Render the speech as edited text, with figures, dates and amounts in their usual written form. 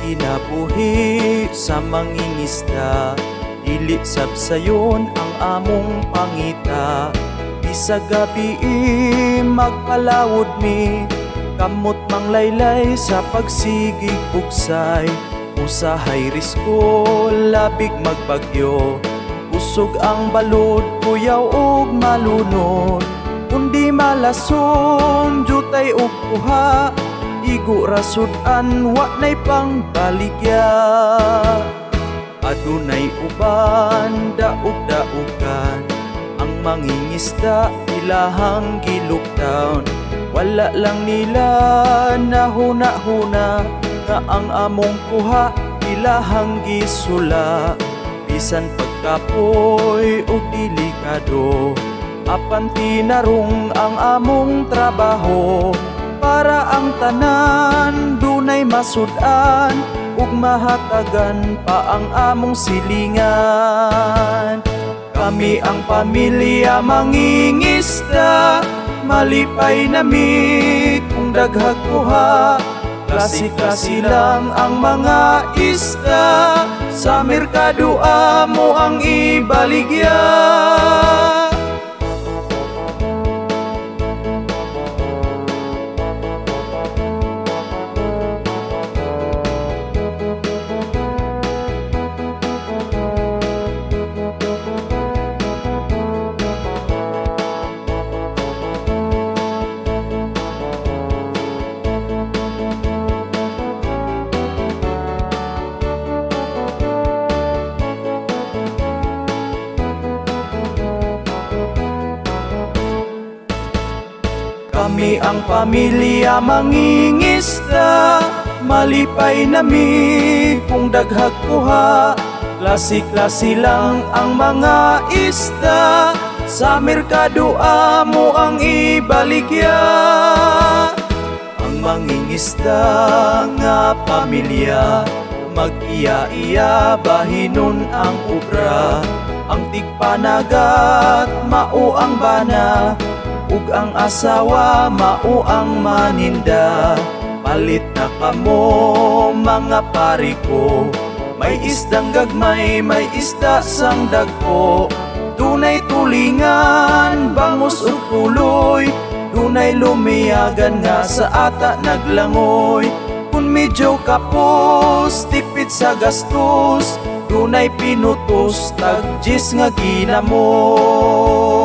Kinabuhi sa mangingisda, dili sabsayon ang among pangita. Bisag gabi magpalawod mi, kamot manglaylay sa pagsigig bugsay. Usahay risko labig magbagyo, usog ang balod kuyaw ug malunod. Kundi malason jutay og kuha, igo rasud-an wa nay pangbaligya. Adunay uban daog-daogan, ang mangingisda ilahang gi-lockdown. Wala lang nila nahuna-huna nga ang among kuha ilahang gisula. Bisan pagkapoy ug delikado, apan tinarong ang among trabaho. Para ang tanan dunay masud-an ug mahatagan pa ang among silingan. Kami ang pamilya mangingisda, malipay nami kung daghag kuha. Klase-klase lang ang mga isda, sa merkado amo ang ibaligya. Kami ang pamilya mangingisda, malipay nami kung daghag kuha. Klase-klase lang ang mga isda, sa merkado amo ang ibaligya. Ang mangingisda nga pamilya, mag-iya-iya bahinon ang obra. Ang tigpanagat mao ang bana, ug ang asawa mao ang maninda. Palit na kamo mga pare ko, may isdang gagmay, may isda sang dagko. Dunay tulingan, bangus ug puloy, dunay lumiyagan nga sa ata naglangoy. Kun medyo kapos, tipid sa gastos, dunay pinutos, tag-diyes nga ginamos.